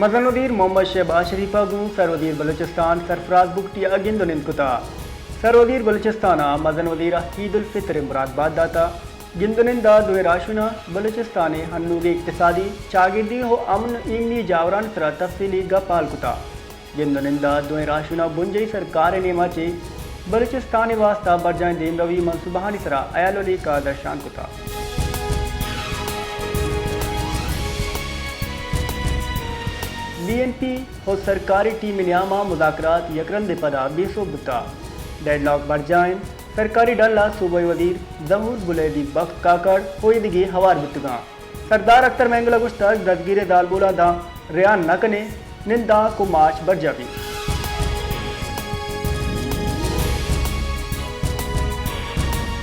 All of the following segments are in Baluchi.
مزن وزیر محمد شہباز شریف ءَ گوں سروزیر بلوچستان سرفراز بگٹی ءَ گند ءُ نند کتگ۔ سروزیر بلوچستان ءَ مزن وزیر ءَ عید الفطر ءِ مراد بات داتگ۔ گند ءُ نند ءَ دوئیں راہشوناں بلوچستان ءِ ہنوگیں اقتصادی، چاگردی ءُ امن ایمنی جاورانی سرا تفصیلی گپ ءُ ہال کتگ۔ گند ءُ نند ءَ دوئیں راہشوناں بنجاہی سرکار ءِ نیام ءَ چہ بلوچستان ءِ واستہ برجاہیں دیمروی منصوبہانی سرا ہیال ءُ لیکہ درشان کتگ۔ بی این پی ءُ سرکاری ٹیم ءِ نیام ءَ مذاکرات یک رندے پدا بے سوب بوتگ۔ ڈیڈ لاک برجاہ انت۔ سرکاری ڈل ءَ صوبائی وزیر ظہور بلیدی، بخت کاکڑ ءُ ایدگہ ہوار بوتگاں۔ سردار اختر مینگل ءَ گوشتگ، دزگیر ءِ زالبولاں داں رہا نہ کنیں، نندانک ءُ مارچ برجاہ بیت۔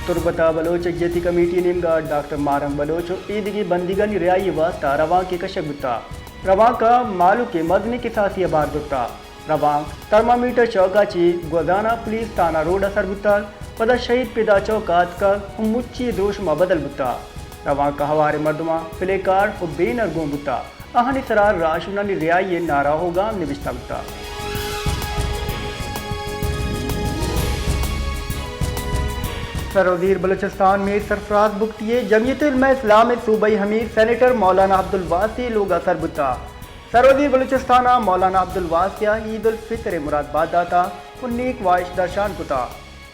تربت ءَ بلوچ یکجہتی کمیٹی ءِ نیمگ ءَ ڈاکٹر ماہ رنگ بلوچ ءُ ایدگہ بندیگانی رہائی ءِ واستہ روانکے کشگ بوتگ۔ روانک ءَ مہلوک ءِ مزنیں کساسے ءَ بار زرتگ۔ روانک ترمامیٹر چوک ءَ چہ گوزانہ پولیس تھانہ روڈ ءَ سر بوتگ، پدا شہید پدا چوک ءَ آتکگ ءُ مچی ءِ دروشم ءَ بدل بوتگ۔ روانک ءَ ہوار ءِ مردماں پلے کارڈ ءُ بینر گون بوتگ۔ آہانی سرا راہشونانی رہائی ءِ نعرہ ءُ گام نبشتہ بوتگ۔ سروزیر بلوچستان میر سرفراز بگٹی ءِ جمعیت علماء اسلام ءِ صوبائی امیر سینیٹر مولانا عبدالواسی ءِ لوگ ءَ سر بوتگ۔ سروزیر بلوچستان ءَ مولانا عبدالواسی ءَ عید الفطر ءِ مراد بات داتگ ءُ نیک واہش درشان کتگ۔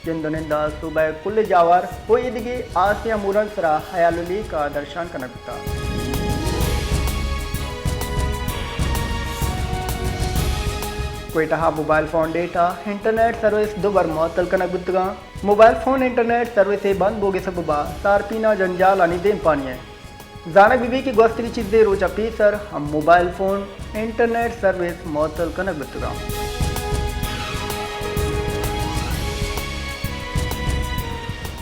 گند ءُ نند ءَ صوبہ ءِ کل جاور ءُ ایدگہ ہاسیں امورانی سرا ہیال ءُ لیکہ درشان کنگ بوتگ۔ کوئٹہ ءَ mobile phone data internet service دوبر معطل کنگ بوتگاں۔ موبائل فون انٹرنیٹ سروس ءِ بند بوگ ءِ سبب ءَ صارفین ءَ جنجالانی دیمپانی انت۔ زانگ بہ بیت کہ گوستگیں چندے روچ ءَ پیسر ہم موبائل فون انٹرنیٹ سروس معطل کنگ بوتگاں۔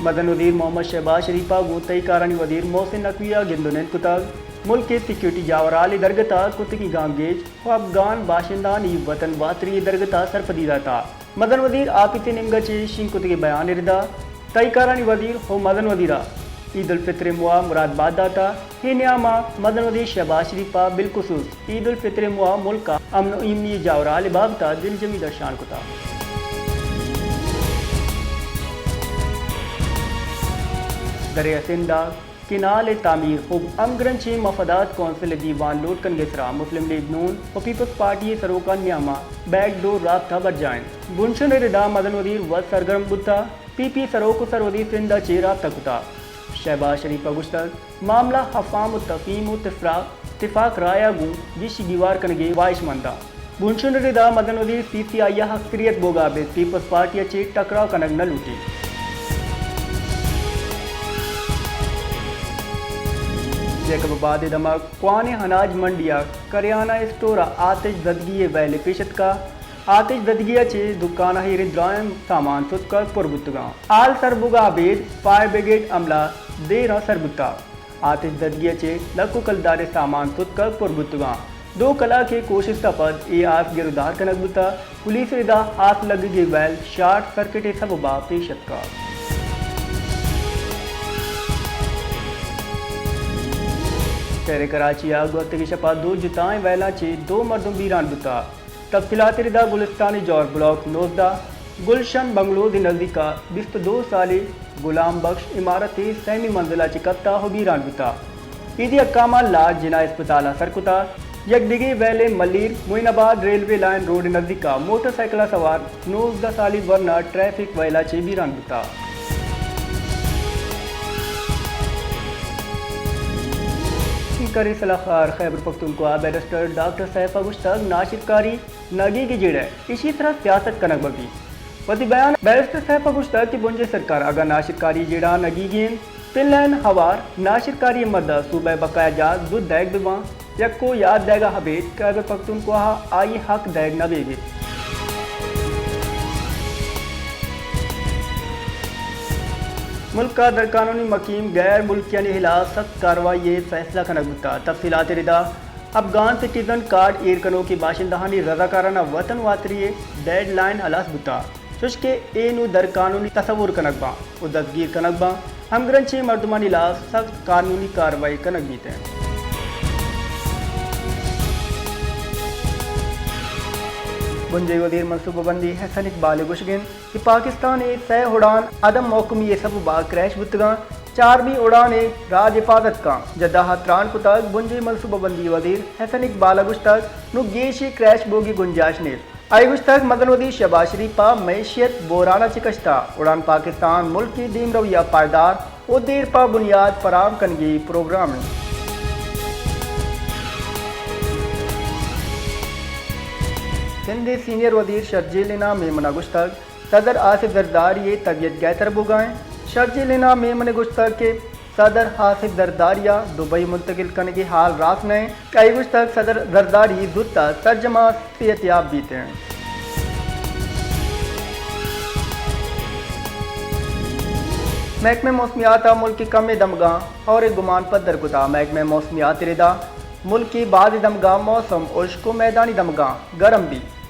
مزن وزیر محمد شہباز شریف ءَ گوں تئی کارانی وزیر محسن نقوی ءَ گند ءُ نند کتگ۔ ملک ءِ سیکورٹی جاورھال ءِ درگت ءَ کتگیں گامگیج ءُ افغان باشندہانی وطن واتری ءِ درگت ءَ سرپدی داتگ۔ مزن وزیر آپیس ءِ نیمگ ءَ چہ شنگ کتگیں بیان ءِ ردا تئی کارانی وزیر ءُ مزن وزیر ءَ عید الفطر ءِ موہ ءَ مراد بات داتگ۔ اے نیام ءَ مزن وزیر شہباز شریف ءَ بالخصوص عید الفطر ءِ موہ ءَ ملک ءِ امن ءُ ایمنی ءِ جاورھال ءِ بابت ءَ دلجمی درشان کتگ۔ دریائے سندھ ءَ کینال ءِ تعمیر ءُ ہمگرنچیں مفادات کونسل ءِ دیوان لوٹ کنگ ءِ سرا مسلم لیگ نون ءُ پیپلز پارٹی ءِ سروکانی نیام ءَ بیک ڈور رابطہ برجاہ انت۔ بنشون ءِ ردا مزن وزیر وت سرگرم بوتگ، پی پی سروک ءُ سروزیر سندھ ءَ چہ رابطہ کتگ۔ شہباز شریف ءَ گوشتگ، معاملہ افہام ءُ تفہیم ءُ تفراق، تفاق رائے ءَ گوں گیشی گیوار کنگ ءِ واہشمند آں۔ بنشون ءِ ردا مزن وزیر سی سی آئی ءَ اکثریت بوگ ءَ ابید پیپلز پارٹی ءَ چہ ٹکراؤ کنگ نہ لوٹیت۔ جیکب آباد ءِ دمگ کوہنیں اناج منڈی ءَ کریانہ اسٹور ءَ آتش زدگی ءِ ویلے پیش اتکگ۔ آتش زدگی ءَ چہ دکان ءِ ایریں دراہیں سامان ستکگ پر بوتگاں۔ ہال سر بوگ ءَ ابید فائر بریگیڈ عملہ دیراں سر بوتگ۔ آتش زدگی ءَ چہ لکھ ءُ کلدارے سامان ستکگ پر بوتگاں۔ دو کلاکے کوشست ءَ پد اے آس گرودار کنگ بوتگ۔ پولیس ءِ ردا آس لگگی ویل شارٹ سرکٹ ءِ سبب ءَ پیش اتکگ۔ شہر کراچی ءَ گوستگیں شپ ءَ دو جتائیں ویلاں چہ دو مردم بیران بوتگ۔ تفصیلات ءِ ردا گلستانی جوہر بلاک نوزدہ گلشن بنگلوز ءِ نزیک ءَ بیست ءُ دو سالی غلام بخش عمارت ءِ سیمی منزل ءَ چہ کپتگ ءُ بیران بوتگ۔ ایدی حکام ءَ لاش جناح اسپتال ءَ سر کتگ۔ یک دگہ ویلے ملیر معین آباد ریلوے لائن روڈ ءِ نزیک ءَ موٹر سائیکل ءَ سوار نوزدہ سالی ورنا ٹریفک ویل ءَ چہ بیران بوتگ۔ اسپیکر ءِ سلاہکار خیبر پختونخوا بیرسٹر ڈاکٹر سیف ءَ گوشتگ، ناشرکاری نگیگی جیڑہ ءَ ایشی ءِ سرا سیاست کنگ مہ بیت۔ وتی بیان ءَ بیرسٹر سیف ءَ گوشتگ کہ بنجاہی سرکار اگاں ناشرکاری جیڑہ ءَ نگیگی انت، پلین ہوار ناشرکاری ءِ مد ءَ صوبہ ءِ بقایا جاہ زوت دئیگ بہ باں۔ یکو یات دئیگ ءَ ابید خیبر پختونخوا ءَ آئی ءِ حق دئیگ نہ بیگ ءَ انت۔ ملک ءَ درقانونی مقیم غیر ملکیانی ہلاپ سخت کاروائی ءِ فیصلہ کنگ بوتگ۔ تفصیلات ءِ ردا افغان سٹیزن کارڈ ایر کنوکیں باشندہانی رضاکارانہ وطن واتری ءِ ڈیڈ لائن ہلاس بوتگ، چوشکہ اے نوں درقانونی تصور کنگ باں ءُ دزگیر کنگ باں۔ ہمگرنچیں مردمانی ہلاپ سخت قانونی کاروائی کنگ بیت انت۔ بنجاہی وزیر منصوبہ بندی حسن اقبال ءِ گوشگ انت کہ پاکستان ءِ سئے اڑان عدم محکمی ءِ سبب ءَ کریش بوتگاں، چارمی اڑان ءَ راج حفاظت کاں جدہ ءَ تران کتگ۔ بنجاہی منصوبہ بندی وزیر حسن اقبال ءَ گوشتگ نوں گیشیں کریش بوگی گنجائش نیست۔ آئی ءَ گوشتگ مزن وزیر شہباز شریف ءَ معیشت بحران ءَ چہ کشتہ، اڑان پاکستان ملک ءِ دیمروی ءِ پائیدار ءُ دیر پہ بنیاد فراہم کنگی پروگرام انت۔ سندھ ءِ سینئر وزیر شرجیل انعام میمن ءَ گوشتگ صدر آصف زرداری ءِ طبیعت گہتر بوگا انت۔ شرجیل انعام میمن ءَ گوشتگ کہ صدر آصف زرداری ءَ دبئی منتقل کنگی حال راست نہ انت۔ آئی ءَ گوشتگ صدر زرداری زوت ءَ سرجم ءَ صحت یاب بیت انت۔ محکمہ موسمیات ءَ ملک ءِ کمے دمگاں ہور ءِ گمان پدر کتگ۔ محکمہ موسمیات ءِ ردا ملک ءِ بازیں دمگاں موسم ہشک ءُ میدانی دمگاں گرم بیت۔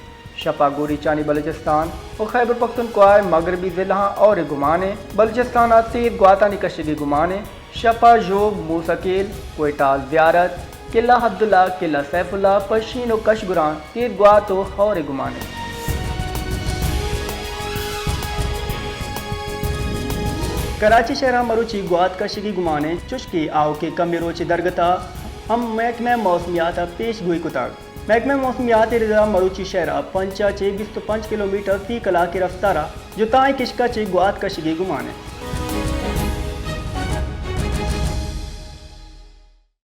شپ ءَ گوریچانی بلوچستان ءُ خیبر پختونخوا ءِ مغربی ضلعاں ہور ءِ گمان انت۔ بلوچستان ءَ تیز گواتانی کشگی گمان انت۔ شپ ءَ ژوب، موسی کیل، کوئٹہ، زیارت، قلعہ عبداللہ، قلعہ سیف اللہ، پشین ءُ کشگران تیز گوات ءُ ہور ءِ گمان انت۔ کراچی شہر ءَ مروچی گوات کشگی گمان انت، چوشکہ آؤکیں کمیں روچ ءِ درگت ءَ ہم محکمہ موسمیات ءَ پیش گوئی کتگ۔ محکمہ موسمیات ءِ ردا مروچی شہر ءَ پنچ ءَ چہ بیست ءُ پنچ کلومیٹر فی کلاک ءِ رفتار ءَ جتائیں کشک ءَ چہ گوات کشگی گمان انت۔